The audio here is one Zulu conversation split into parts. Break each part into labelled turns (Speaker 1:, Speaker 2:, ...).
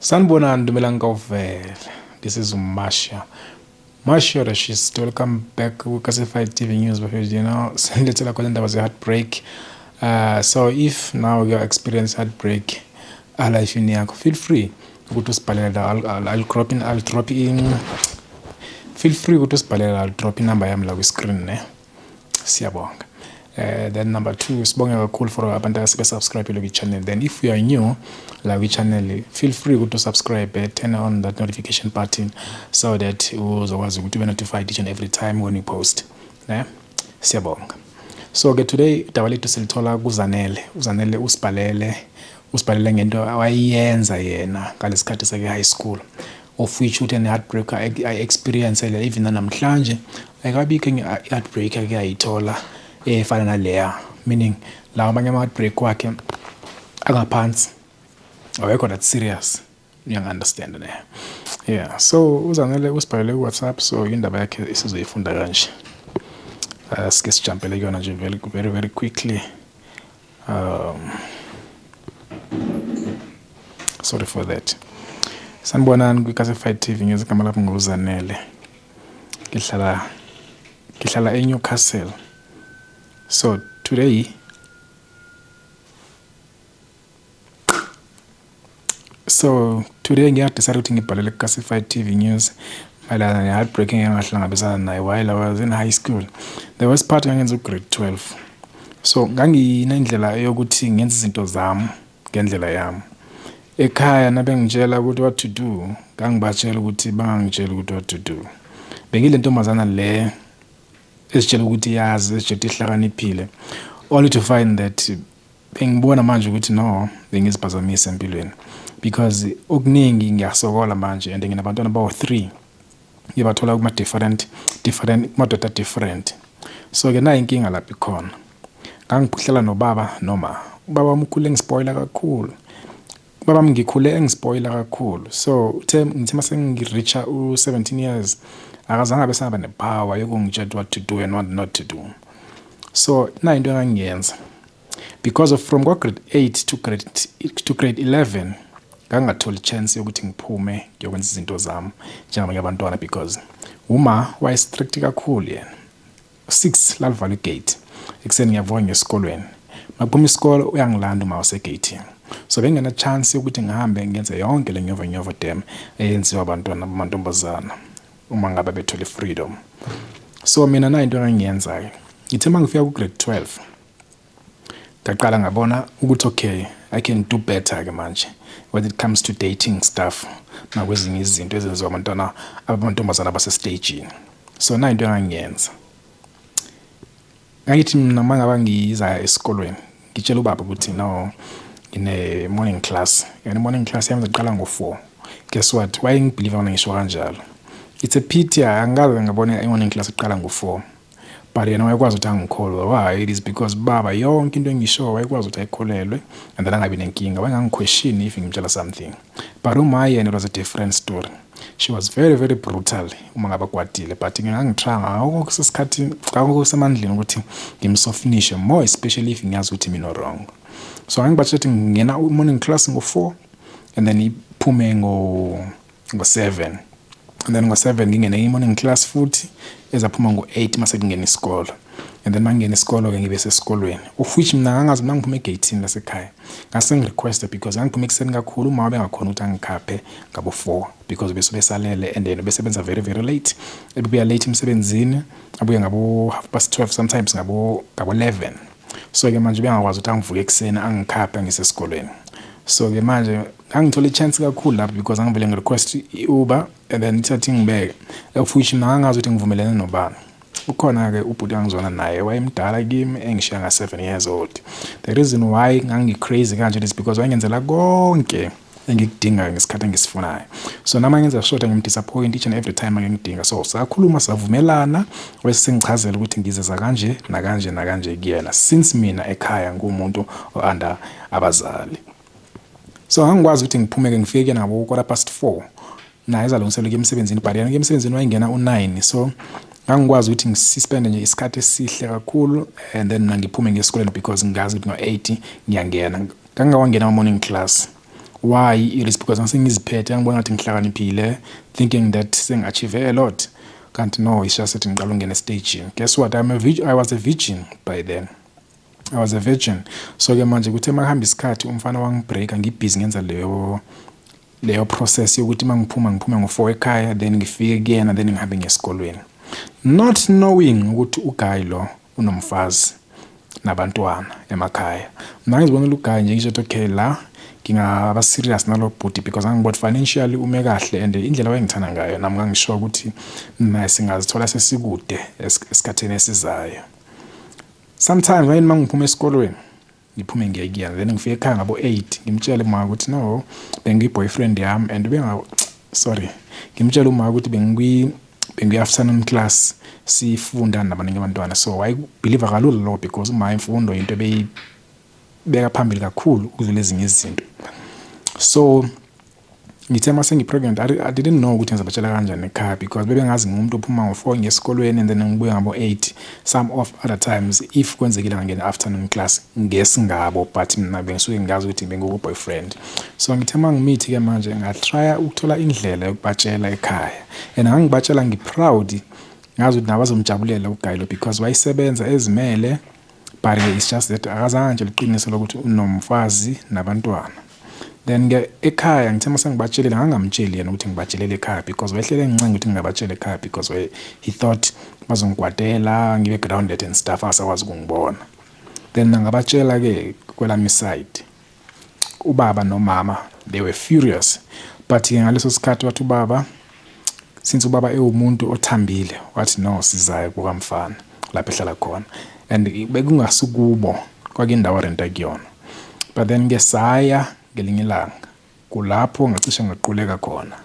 Speaker 1: Sanibonani, dumelang kaofela. This is Masha. Masha Rashist. Welcome back ku Classified TV News bafethu. Sinilethela khona indaba ze-heartbreak. So if now you experience heartbreak alifini yakho, feel free ukuthi usibhalele la. I'll drop in, I'll drop in. Feel free ukuthi usibhalele, I'll drop inumber yami la kwi-screen ne. Siyabonga. Then number 2, sibonge kakhulu for abantu asebe-subscribe kwi-channel. Then if you are new la kwi-channel, feel free to subscribe, turn on that notification button so that uzokwazi ukuthi ube notified each and every time when we post. Ne? Siyabonga. So ke today udaba lethu silithola kuZanele. UZanele usibhalele ngento awayenza yena ngalesikhathi sake high school, of which uthi ne heartbreak I experience le even namhlanje ayikabikho enye heartbreak ake ayithola efana naleya, meaning lawa amanye ama heartbreak wakhe angaphansi awekho that serious. You understand ne? Yeah, so uZanele usibhalele ku WhatsApp, so indaba yakhe isizoyifunda kanje. Sike sijumpele kuyona nje very, very, very quickly. Sorry for that. Sanibonani kwi-Classified TV News, igama lami nguZanele. Ngihlala eNewcastle. So today, ngiyadecide ukuthi ngibhalele ku-Classified TV News mayelana ne-heartbreak engahlangabezana nayo while I was in high school. The worst part, ngangenza u-grade 12. So nganginendlela yokuthi ngenze izinto zami ngendlela yami. Ekhaya nabengitshela ukuthi what to do, ngangibatshela ukuthi bangangitsheli ukuthi what to do. Bengile ntombazana le esitshela ukuthi yazi, esitshela ukuthi ihlakaniphile, only to find that bengibona manje ukuthi no, bengiziphazamisa empilweni because okuningi ngiyasokola manje and nginabantwana bawu-3 ngibathola kuma different, different madoda different. So ke nayi inkinga lapha ikhona. Ngangihlala nobaba noma ubaba wami ukhule engispoiler kakhulu. Ubaba wami ngikhule engispoiler kakhulu. So uthe ngithe mase ngireacha u-17 years akazange abe saba nepower yokungitshela what to do and what not to do. So nayi into engangiyenza. Because of from grade 8 to grade 11 ngangatholi chance yokuthi ngiphume ngiyokwenza izinto zami njengabanye abantwana because uma waye strict kakhulu yena. 6 lalivala igate. Ekuseni ngiyavuka ngesikolweni. Makuphuma isikole uyangilanda uma usegate. So bengena chance yokuthi ngihambe ngenze yonke le nyova nyova dam eyenziwa abantwana bamantombazana uma ngabe bethole freedom. So mina nayi into engangiyenzayo. Ngithe mangifika ku grade 12 ngaqala ngabona ukuthi okay, I can do better ke manje when it comes to dating stuff nakwezinye izinto ezenziwa abantwana abamantombazana abasestagini. So nayi into engangiyenza. Ngayithi mina mangaba ngiza esikolweni ngitshela ubaba ukuthi no, ngine morning class. And morning class yami iqala ngo-4. Guess what? Why ngibelieve ngona ngisho kanjalo? It's a pity angikaze ngabona i morning class iqala ngo-4. But yena wayekwazi ukuthi angikholwe. Why? It is because baba yonke into engisho wayekwazi ukuthi ayikholelwe and then angabi nenkinga. Wayengangiquestion if ngimtshela something. But uma yena it was a different story. She was very, very brutal uma ngabe kwatile, but ngangitry ngakusesikhathi ngakusemandleni ukuthi ngimsoftenishe more, especially if ngiyazi ukuthi mina wrong. So ngangibatshela ukuthi ngingena morning class ngo-4 and then iphume ngo-7. And then ngo-7 ngingene i-morning class futhi ezaphuma ngo-8 mase kungena isikolo. And then mangena isikolo ke ngibe sesikolweni, of which mina ngangazi mina ngiphume egate lasekhaya. Ngase ngirequest because ngangiphume ekuseni kakhulu, uma bengakhona ukuthi angikhaphe ngabo 4 because bese besalele and then besebenza very, very late. Ebuya late emsebenzini, abuye ngabo half past 12, sometimes ngabo 11. So ke manje bengakwazi ukuthi angivuke ekuseni angikhaphe ngisesikolweni. So ke manje ngangithola i-chance kakhulu lapho because ngangivele ngirequest i-Uber and then ithathe ingibeke. Of which mina ngangazi ukuthi ngivumelene nobani. Ukhona ke ubhuti engizwana naye wayemdala kimi engishiya nga 7 years old. The reason why ngangi crazy kanje is because wayengenzela konke engikudingayo ngesikhathi engisifunayo. So nami ngenza sure ngimdisappoint each and every time engidinga. So sakhuluma savumelana bese sengichazela ukuthi ngizeza kanje nakanje nakanje kuyena since mina ekhaya ngumuntu o-under abazali. So angikwazi ukuthi ngiphume ke ngifike nabo 4:15. Naye ezalungiselwa ke emsebenzini, but yena ke emsebenzini wayengena u9. So ngangikwazi ukuthi ngisispende nje isikhathi esihle kakhulu and then mina ngiphume ngesikoleni because ngiyazi ukuthi ngo8 ngiyangena. Ngangawangena ama morning class. Why i-risk? Because ngasengiziphethe, ngibona ngathi ngihlakaniphile, thinking that sengi-achieve a lot, kanti no, it's just that ngiqala ukungena estagini. Guess what? I was a virgin by then. I was a virgin. So-ke manje kuthe uma kuhamba isikhathi, umfana wangibreaka ngibhizi ngenza leyo process yokuthi uma ngiphuma, ngiphume ngo-4 ekhaya, then ngifike kuyena, then ngihambe ngesikolweni, not knowing ukuthi uguy lo unomfazi nabantwana emakhaya. Mina ngizibonela uguy nje, ngisho ukuthi okay, la ngingaba serious nalo bhuti, because angibona financially ume kahle and indlela wayengithanda ngayo nami ngangisho ukuthi naye singazithola sesikude esikhathini esizayo. Sometimes wayeni uma ngiphuma esikolweni, ngiphume ngiye kuyena, then ngifike ekhaya ngabo-8, ngimtshele uma ukuthi no, bengiyi-boyfriend yami and benga, sorry, ngimtshele uma ukuthi bengiyi-afternoon class, sifunda nabaningi abantwana. So wayebelieve kalula lo, because uma imfundo into ebeyibeka phambili kakhulu ukudlula ezinye izinto. So ngithe uma sengi-pregnant, I didn't know ukuthi ngizobatshela kanjani ekhaya, because bebengazi ngumuntu ophuma ngo-4 ngesikolweni and then ngibuya ngabo-8 some of other times, if kwenzekile ngangena afternoon class ngesingabo, but mina bengisuke ngazi ukuthi bengiku-boyfriend. So ngithe uma ngimithi-ke manje, ngatrya ukuthola indlela yokubatshela ekhaya, and ngangibatshela ngi-proud, ngazi ukuthi nabo bazomjabulela uguy lo, because wayesebenza ezimele, but it's just that akazange nje iqiniso lokuthi unomfazi nabantwana. Then-ke ekhaya ngithe uma sengibatshelile, ngangingamtsheli yena ukuthi ngibatshelele ekhaya, because wayehlele engincenga ukuthi ngingabatsheli ekhaya, because he thought bazongikwatela, ngibe grounded and stuff, angasakwazi ukungibona. Then ngabatshela-ke kwelami side, ubaba nomama, they were furious, but-ke ngaleso sikhathi wathi ubaba, since ubaba ewumuntu othambile, wathi no, sizayo kukamfana lapho ehlala khona, and bekungasukubo, kwakundawo renta kuyona. But then-ke saya ngelinye ilanga, kulapho ngacishe ngaquleka khona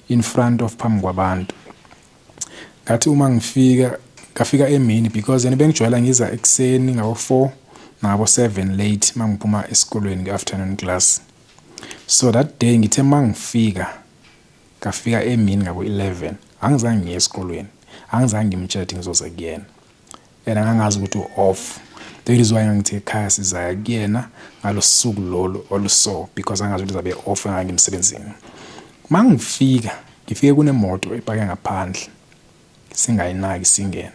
Speaker 1: in front of, phambi kwabantu. Ngathi uma ngifika, ngafika emini, because yena bengijwayela ngiza ekuseni ngabo-4 nangabo-7 late uma ngiphuma esikolweni nge-afternoon class. So that day ngithe uma ngifika, ngafika emini ngabo-11. Angizange ngiye esikolweni, angizange ngimtshele ukuthi ngizoza kuyena, and angangazi ukuthi u-off. That is why ngangithi ekhaya sizaya kuyena ngalo suku lolu oluso, because angazi ukuthi uzabe off, ngangimsebenzini. Uma ngifika, ngifike kunemoto epake ngaphandle, singayinaki, singene,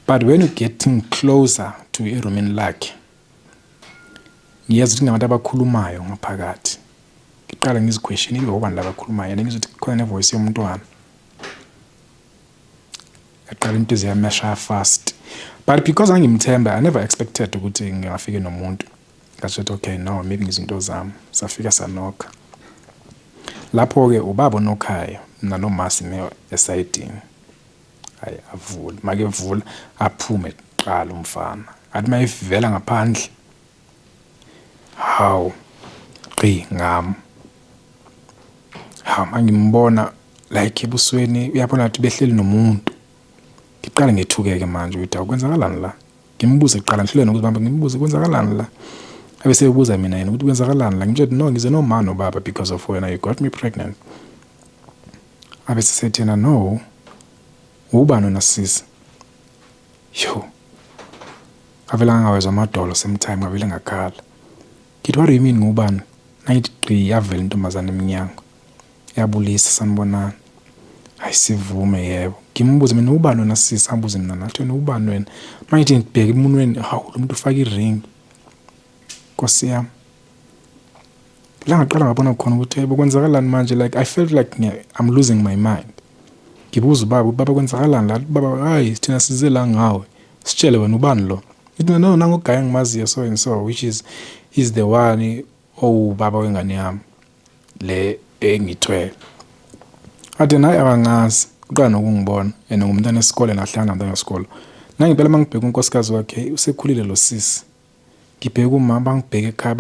Speaker 1: but when you getting closer to erumini lakhe, ngiyezwa ukuthi kunabantu abakhulumayo ngaphakathi. Ngiqala ngiziquestion, ibe obani labakhulumayo, and ngizwa ukuthi kukhona nevoice yomntwana. Yaqala inhliziyo yami yashaya fast, but because angimthemba, I never expected ukuthi ngingafike nomuntu. Ngasho ukuthi okay, no, maybe ngizinto zami. Safika, sanokha. Lapho-ke ubaba onokhaya, mina noma sime esayidini. Hayi, avule, make vula, aphume kuqala umfana. Athi mayivela ngaphandle, hawu, gqi ngami. Hawu, mangimbona like ebusweni uyabona ukuthi behleli nomuntu. Ngiqale ngethuke-ke manje ukuthi akwenzakalani la. Ngimbuze kuqala, ngihlule nokuzibamba, ngimbuze kwenzakalani la. Abe sebuza mina yena ukuthi kwenzakalani la. Ngimtshela no, ngize noma nobaba because of wena, you got me pregnant. Abe sesethi yena no, ubani wena sisi? Yo, ngavela ngangawezwa amadolo same time, ngavele ngakhala. Ngithi, "What do you mean ngubani?" Nayithi gqi, yavela intombazane emnyango, yabulisa, "Sanibonani." Hayi, sivume, "Yebo." Ngimbuze mina, "Ubani wena sisi?" Abuze mina nathi, "Wena ubani wena?" Mangithi ngibheka emunweni, hawu, lo muntu ufaka iring. Nkosi yami, la ngaqala ngabona khona ukuthi yebo, kwenzakalani manje. Like, I felt like I'm losing my mind. Ngibuza ubaba, "Ubaba, kwenzakalani la?" "Baba, hayi, thina size la ngawe, sitshele wena ubani lo." Ngithi no, nangu guy engimaziyo, so and so, which is he's the one owubaba wengane yami le engithwele. Athi naye akangazi, uqala nokungibona, and ngumntana esikole, nahlangana nomntana wesikole. Nangempela uma ngibheka unkosikazi wakhe, usekhulile lo sisi. Ngibheke umama, bangibheke ekhaya,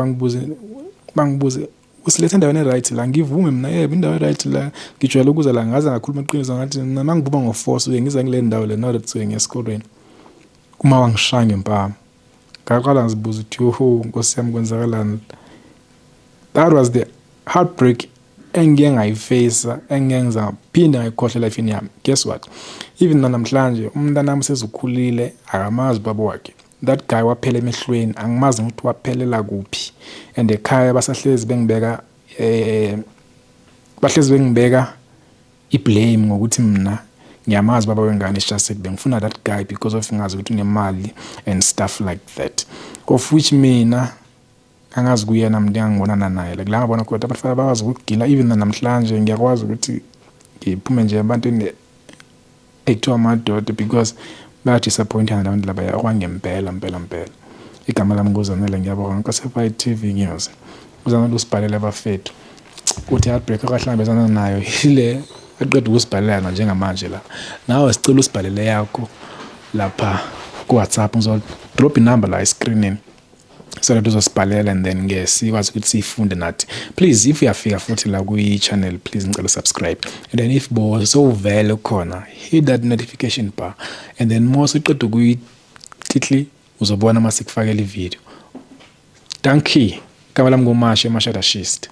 Speaker 1: bangibuze, "Usilethe endaweni e-right la?" Ngivume mina, "Yebo, indawo e-right la, ngijwayele ukuza la." Ngaze ngakhuluma iqiniso, ngathi mina mangiphuma ngo-4 suke ngiza kule ndawo le, not suke ngiya esikolweni. Uma wangishaya ngempama, ngaqala ngizibuza ukuthi yoho, nkosi yami, kwenzakalani? That was the heartbreak engike ngayifacea, engike ngizaphinda ngayikhohlwa elifini yami. Guess what? Even namhlanje umntanami usezukhulile, akamazi ubaba wakhe. That guy waphela emehlweni, angimazi ukuthi waphelela kuphi, and ekhaya basahlezi bengibeka. Bahlezi bengibeka i-blame ngokuthi mina ngiyamazi baba wengane. It's just that bengifuna that guy because of ngazi ukuthi unemali and stuff like that, of which mina angazi kuyena umuntu engangibonana naye. Like la ngabona khona abafana bakwazi ukugila. Even namhlanje ngiyakwazi ukuthi ngiphume nje ebantwini ekuthiwa amadoda because baya-disappoint-ana labantu labaya okwangempela mpela mpela. Igama lami nguZanele, ngiyabonga. Nkosi TV News. UZanele usibhalele, abafethu, uthi heartbreak akahlangabezana nayo ile aqeda ukusibhalela yona njengamanje la. Nawe sicela usibhalele yakho lapha ku-WhatsApp. Ngizo-drop inamba la e-screenini so that uzosibhalela and then ke sikwazi ukuthi siyifunde nathi. Please, if uyafika futhi la kwi-channel, please ngicela subscribe, and then if bo sowuvele khona, hit that notification bar, and then more uqeda ukuyititli uzobona uma sikufakela ivideo. Dankie. Igama lami nguMashe Mashada Shist.